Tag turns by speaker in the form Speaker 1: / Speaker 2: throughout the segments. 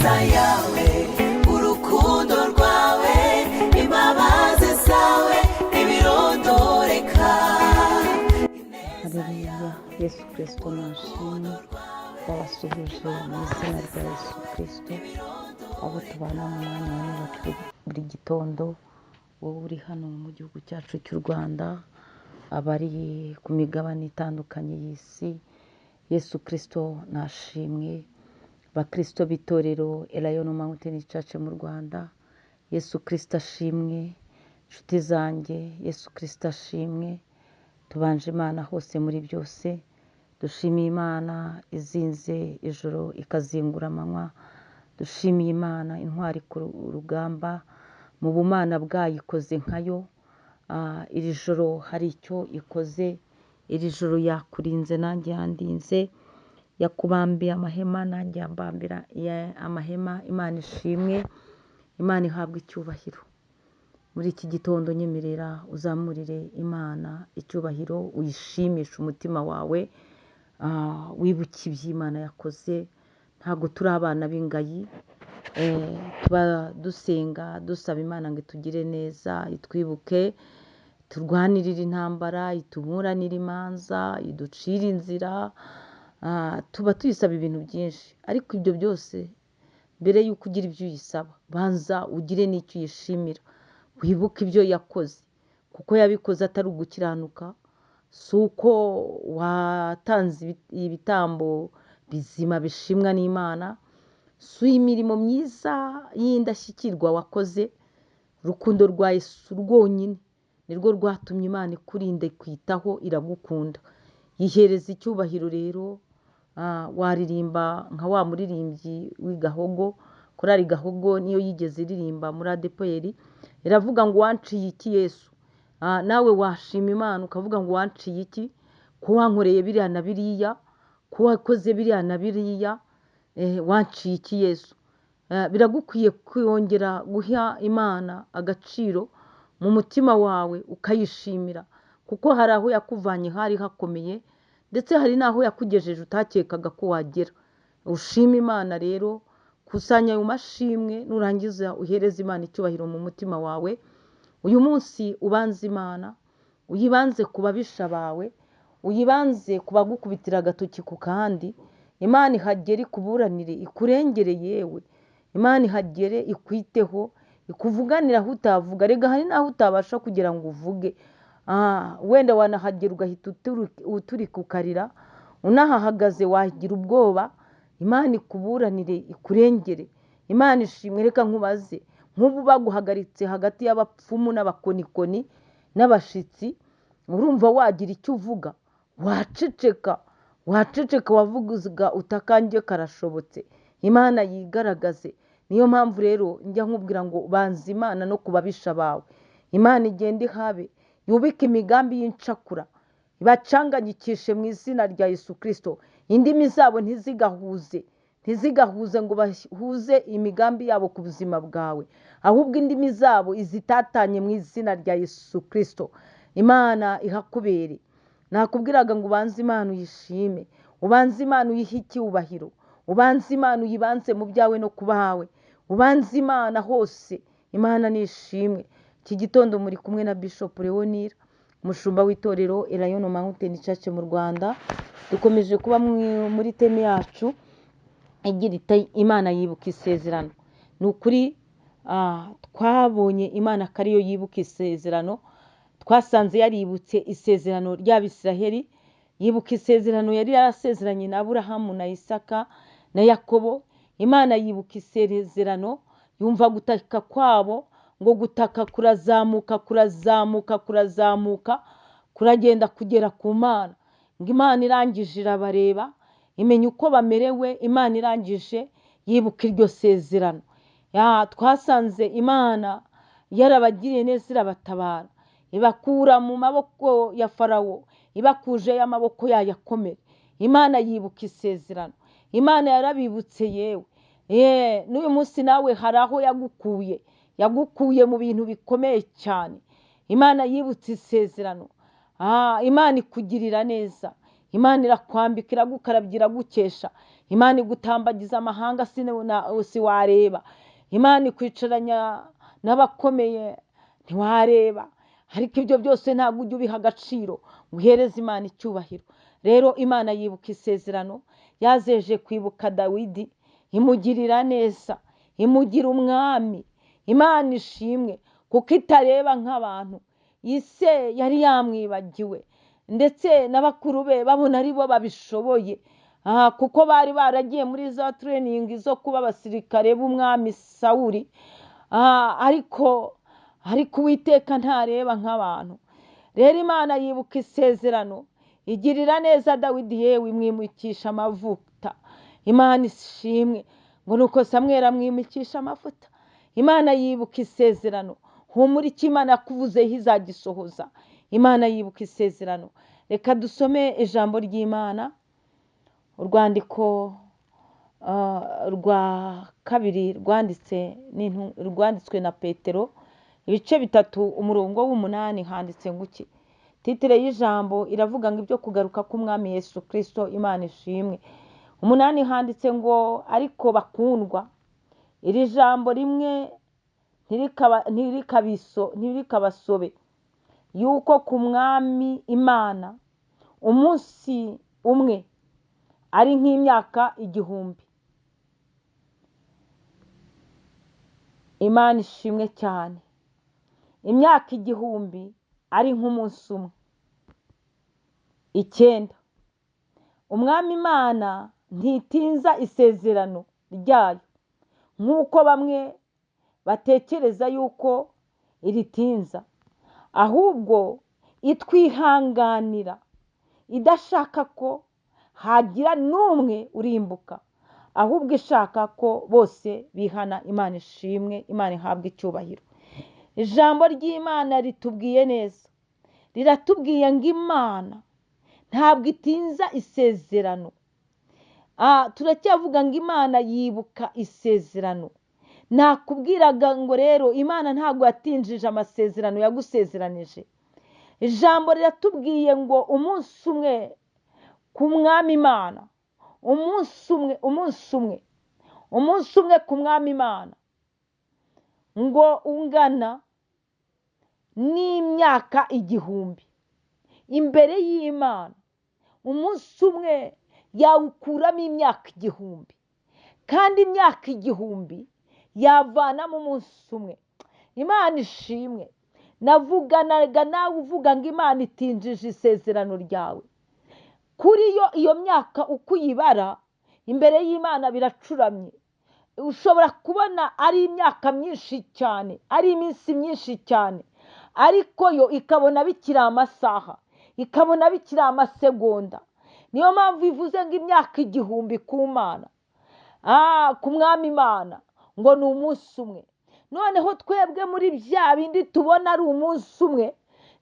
Speaker 1: Ineza yawe, urukundo rwawe, imbabazi zawe ntibirondoreka.
Speaker 2: Haleluya! Yesu Kirisito nashimwe. Ndabasuhuje mu izina rya Yesu Kirisito, abo tubana mu mwanya wa nijoro buri gitondo, wowe uri hano mu gihugu cyacu cy'u Rwanda, abari ku migabane itandukanye y'isi, Yesu Kirisito nashimwe. Bakirisito b'itorero Elayono Mountain Church mu Rwanda, Yesu Kirisito ashimwe. Inshuti zanjye, Yesu Kirisito ashimwe. Tubanje Imana hose muri byose. Dushimiye Imana izinze ijoro ikazingura amanywa. Dushimiye Imana intwari ku rugamba, mu bumana bwayo ikoze nkayo. Iri joro hari icyo ikoze, iri joro yakurinze nanjye yandinze, yakubambiye amahema nanjye yambambira amahema. Imana ishimwe, Imana ihabwe icyubahiro. Muri iki gitondo nyemerera uzamurire Imana icyubahiro, uyishimishe umutima wawe, wibuke iby'Imana yakoze. Ntabwo turi abana b'ingayi, tuba dusenga dusaba Imana ngo itugire neza, itwibuke, turwanirire intambara, ituburanire imanza, iducire inzira. Tuba tuyisaba ibintu byinshi, ariko ibyo byose mbere y'uko ugira ibyo uyisaba, banza ugire n'icyo uyishimira, wibuke ibyo yakoze, kuko yabikoze atari ugukiranuka, si uko watanze ibitambo bizima bishimwa n'Imana, si imirimo myiza y'indashyikirwa wakoze. Urukundo rwa Yesu rwonyine nirwo rwatumye Imana ikurinda, ikwitaho, iragukunda, yihereza icyubahiro. Rero waririmba nka wa muririmbyi w'i Gahogo, korali Gahogo niyo yigeze iririmba muri ADEPR, iravuga ngo: "Wanciye iki, Yesu?" Nawe washima Imana ukavuga ngo: "Wanciye iki, ko wankoreye biriya na biriya, ko wakoze biriya na biriya? Wanciye iki, Yesu?" Biragukwiye kongera guha Imana agaciro mu mutima wawe, ukayishimira, kuko hari aho yakuvanye hari hakomeye, ndetse hari n'aho yakugejeje utakekaga ko wagera. Ushima Imana rero, kusanya ayo mashimwe, nurangiza uhereze Imana icyubahiro mu mutima wawe. Uyu munsi ubanze Imana, uyibanze ku babisha bawe, uyibanze ku bagukubitira agatoki ku kandi. Imana ihagere ikuburanire, ikurengere, yewe Imana ihagere ikwiteho, ikuvuganire aho utavuga. Rega hari n'aho utabasha kugira ngo uvuge. Wenda wanahagera ugahita uturika ukarira, unahahagaze wagira ubwoba. Imana ikuburanire, ikurengere. Imana ishimwe. Reka nkubaze, nk'ubu baguhagaritse hagati y'abapfumu n'abakonikoni n'abashitsi, urumva wagira icyo uvuga? Waceceka, waceceka, wavuga utakange karashobotse. Imana yigaragaze. Niyo mpamvu rero njya nkubwira ngo banza Imana no ku babisha bawe. Imana igenda ihabe, yubike imigambi y'incakura, ibacanganyikishe mu izina rya Yesu Kirisito. Indimi zabo ntizigahuze, ntizigahuze ngo bahuze imigambi yabo ku buzima bwawe, ahubwo indimi zabo izitatanye mu izina rya Yesu Kirisito. Imana ihakubere. Nakubwiraga ngo ubanze Imana uyishime, ubanze Imana uyihe icyubahiro, ubanze Imana uyibanze mu byawe no ku bawe, ubanze Imana hose. Imana nishimwe. Iki gitondo muri kumwe na Bishop Leonira, umushumba w'itorero Elayono Mountain Church mu Rwanda. Dukomeje kuba muri theme yacu igira iti: "Imana yibuka isezerano." Ni ukuri, twabonye Imana ko ariyo yibuka isezerano. Twasanze yaributse isezerano ry'Abisiraheli, yibuka isezerano yari yarasezeranye na Aburahamu na Isaka na Yakobo. Imana yibuka isezerano, yumva gutaka kwabo, ngo gutaka kurazamuka, kurazamuka, kurazamuka, kuragenda kugera ku Mana. Ngo Imana irangije irabareba, imenya uko bamerewe. Imana irangije yibuka iryo sezerano. Twasanze Imana yarabagiriye neza, irabatabara, ibakura mu maboko ya Farawo, ibakuje y'amaboko yayo akomeye. Imana yibuka isezerano, Imana yarabibutse. Yewe, n'uyu munsi nawe hari aho yagukuye, yagukuye mu bintu bikomeye cyane. Imana yibutse isezerano. Imana ikugirira neza, Imana irakwambika, iragukarabya, iragukesha. Imana igutambagiza amahanga siwareba, Imana ikwicaranya n'abakomeye ntiwareba, ariko ibyo byose ntabwo ujya ubiha agaciro ngo uhereze Imana icyubahiro. Rero Imana yibuka isezerano, yazeje kwibuka Dawidi, imugirira neza, imugira umwami. Imana ishimwe kuko itareba nk'abantu. Ise yari yamwibagiwe, ndetse na bakuru be babona ari bo babishoboye, kuko bari baragiye muri za tureyiningi zo kuba abasirikare b'umwami Sawuli. Ariko Uwiteka ntareba nk'abantu. Rero Imana yibuka isezerano, igirira neza Dawidi, yewe imwimikisha amavuta. Imana ishimwe ngo nuko Samweli amwimikisha amavuta. Imana yibuka isezerano. Humura icyo Imana yakuvuzeho izagisohoza. Imana yibuka isezerano. Reka dusome ijambo ry'Imana, urwandiko rwa kabiri rwanditswe na Petero, ibice 3 umurongo w'8, handitse ngo iki? Titire y'ijambo iravuga ngo ibyo kugaruka k'Umwami Yesu Kristo. Imana ishimwe. 8 handitse ngo ariko bakundwa, iri jambo rimwe ntirikabasobe, yuko ku Mwami Imana umunsi umwe ari nk'imyaka 1000. Imana ishimwe cyane. Imyaka 1000 ari nk'umunsi umwe. 9 Umwami Imana ntitinza isezerano ryayo nk'uko bamwe batekereza yuko iritinza, ahubwo itwihanganira idashaka ko hagira n'umwe urimbuka, ahubwo ishaka ko bose bihana. Imana ishimwe, Imana ihabwe icyubahiro. Ijambo ry'Imana ritubwiye neza, riratubwiye ngo Imana ntabwo itinza isezerano. Turacyavuga ngo Imana yibuka isezerano. Nakubwiraga ngo rero Imana ntabwo yatinjije amasezerano yagusezeranije. Ijambo riratubwiye ngo umunsi umwe ku Mwami Imana, umunsi umwe, umunsi umwe, umunsi umwe ku Mwami Imana ngo ungana n'imyaka 1000 imbere y'Imana. Umunsi umwe yawukuramo imyaka 1000, kandi imyaka 1000 yavanamo umunsi umwe. Imana ishimwe. Navuganaga nawe uvuga ngo Imana itinjije isezerano ryawe. Kuri yo iyo myaka uko uyibara imbere y'Imana biracuramye. Ushobora kubona ari imyaka myinshi cyane, ari iminsi myinshi cyane, ariko yo ikabona bikiri amasaha, ikabona bikiri amasegonda. Niyo mpamvu ivuze ngo imyaka 1000 ku Mana, ku Mwami Imana, ngo ni umunsi umwe. Noneho twebwe muri bya bindi tubona ari umunsi umwe,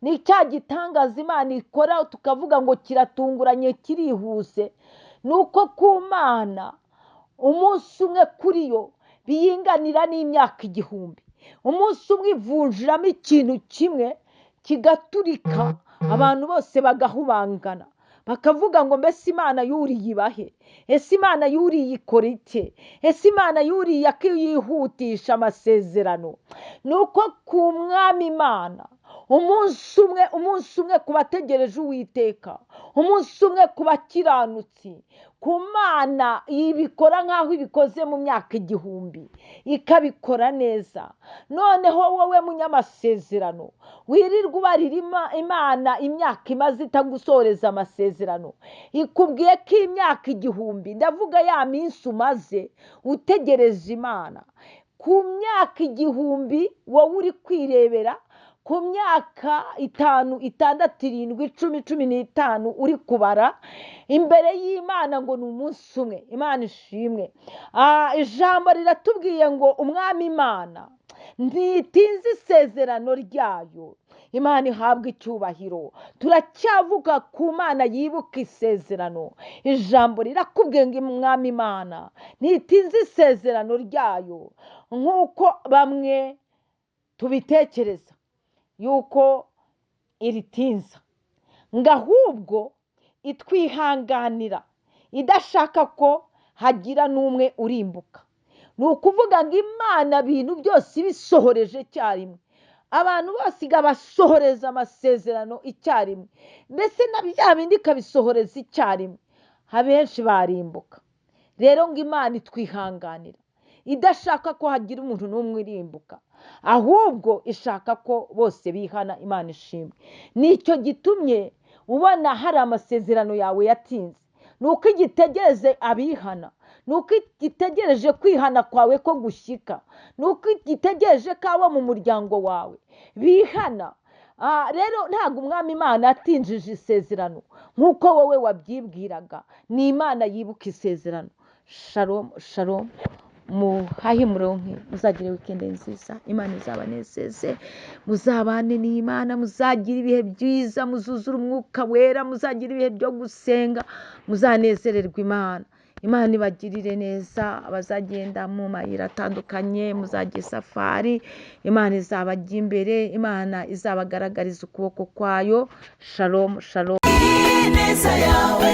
Speaker 2: ni cya gitangaza Imana ikora tukavuga ngo kiratunguranye, kirihuse. Ni uko ku Mana umunsi umwe kuri yo biyinganira n'imyaka 1000. Umunsi umwe ivunjiramo ikintu kimwe kigaturika, abantu bose bagahubangana, bakavuga ngo mbese Imana yuriye ibahe? Ese Imana yuriye ikora ite? Ese Imana yuriye akiyihutisha amasezerano? Ni uko ku Mwami Imana umunsi umwe, umunsi umwe ku bategereje Uwiteka, umunsi umwe ku bakiranutsi, ku Mana ibikora nk'aho ibikoze mu myaka 1000, ikabikora neza. Noneho wowe munyamasezerano wirirwa ubarira Imana imyaka imaze itagusoreza amasezerano, ikubwiye ko imyaka 1000, ndavuga ya minsi umaze utegereje Imana, ku myaka 1000 wowe uri kwirebera, ku myaka 5, 6, 7, 10, 15 uri kubara imbere y'Imana ngo ni umunsi umwe. Imana ishimwe. Ijambo riratubwiye ngo Umwami Imana ntitinze isezerano ryayo. Imana ihabwe icyubahiro. Turacyavuga ku Mana yibuka isezerano. Ijambo rirakubwiye ngo Umwami Imana ntitinze isezerano ryayo nk'uko bamwe tubitekereza yuko iritinza, ngo ahubwo itwihanganira idashaka ko
Speaker 3: hagira n'umwe urimbuka. Ni ukuvuga ngo Imana ibintu byose ibisohoreje icyarimwe, abantu bose ikabasohoreza amasezerano icyarimwe, mbese na bya bindi ikabisohoreza icyarimwe, abenshi barimbuka. Rero ngo Imana itwihanganira, idashaka ko hagira umuntu n'umwe urimbuka, ahubwo ishaka ko bose bihana. Imana ishimwe. Nicyo gitumye ubona hari amasezerano yawe yatinze, ni uko igitegereze abihana, ni uko igitegereje kwihana kwawe ko gushyika, ni uko igitegereje ko abo mu muryango wawe bihana. Rero ntabwo Umwami Imana yatinjije isezerano nk'uko wowe wabyibwiraga, ni Imana yibuka isezerano. Shalom, shalom, muhahe muronke, muzagire wikendi nziza, Imana izabanezeze, muzabane n'Imana, muzagire ibihe byiza, muzuzure umwuka wera, muzagire ibihe byo gusenga, muzanezererwe Imana. Imana ibagirire neza, abazagenda mu mayira atandukanye, muzajya isafari, Imana izabajya imbere, Imana izabagaragariza ukuboko kwayo. Shalom, shalom.
Speaker 1: Ineza yawe.